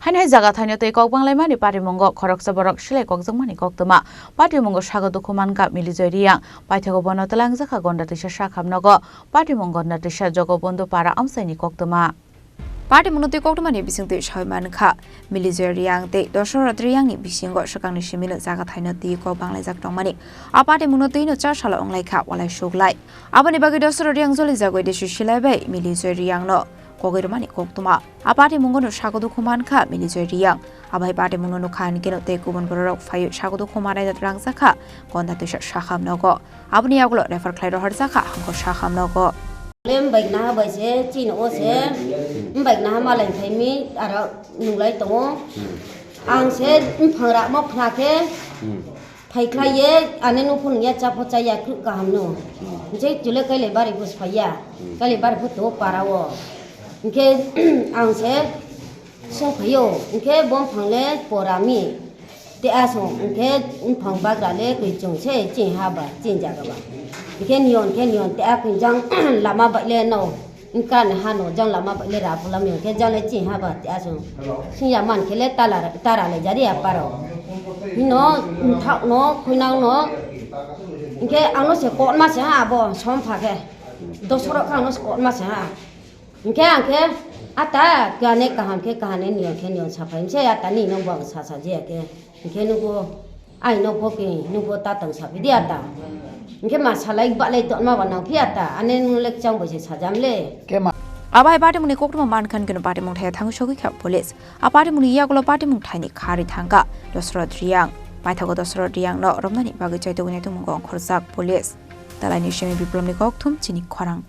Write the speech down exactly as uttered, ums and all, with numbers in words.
Haino hai jaga thaino tei kok banglaimani patimungo khoroksa borok silai kokjakmani koktwma. Patimungo sago dukhu mankha Milijoy Riyang, paithago bono twlangjakha Gonda Twisa sakham nogo. Patimung Gonda Twisa Jogobondhu Para amchaini koktwma. Patimungno twi koktwmani bisingtwi sawi mankha Milijoy Riyang tei Dosoroth Riyangni bisingo swkangni simino jaga thaino twi kok banglaijak tongmani. A patimungno twino cha salo wnglaikha walai suklai. Aboni bagwi Dosoroth Riyang jolijagwi desu silai bai Milijoy Riyangno kogwi rwmani koktwma. A patimungono sago dukhu mankha Milijoy Riyang. Abai patimungno nukha hinkhe no tei kubun bororok phaiwi sago dukhu manai rangjakha Gonda Twisa sakham nogo. Aboni yagulo refer khlai rohorjakha hangko sakham nogo. Le mbai naha bai se chini o se mbai naha malai phaimi aro nunglai tongo. Ang se mphang ramo khna khe phai khlai ye ane nuphu nungya chapho chaya khuk kaham no. Je chule kaile bari bus phaiya. Kaile bari phu to para o. Hinkhe ang se song phaio. Hinkhe bom phang le porami. Te asong hinkhe mphang bagra le kwi chung se chini ha ba chini jaga ba. Hinkhe nion khe nion te a kwi jang lama bai le no. Wngkha ni hano jang lama bai le ra pulam yong khe jang le chini ha ba te asong. Singya man khe le tala tara le jari ya paro. Hino mthak no khuinang no. Hinkhe ang no se kotma se ha abo som pha khe. Dosoro kha ang no se kotma se ha. Hinkhe ang khe ata kane kaham khe kahane nion khe nion saphai se ata ni no bo ang sa sa je khe. Hinkhe nugo. Ai nokbo ke nokbo ta tang sapi di ata. Hinkhe ma salai balai tonma ba nang phi ata. Ane nung lek chang bai se sajam le. Abai patimungni koktwma mankha hinkhe no patimung thaya thang sogwi kha police. A patimungni yagulo patimung thaini khari thangkha Dosoroth Riyang. Paithago Dosoroth Riyangno romnani bagwi chaitugwi naitukmungo ongkhorjak police. Talaini simi Biplomni kokthum chini khorang.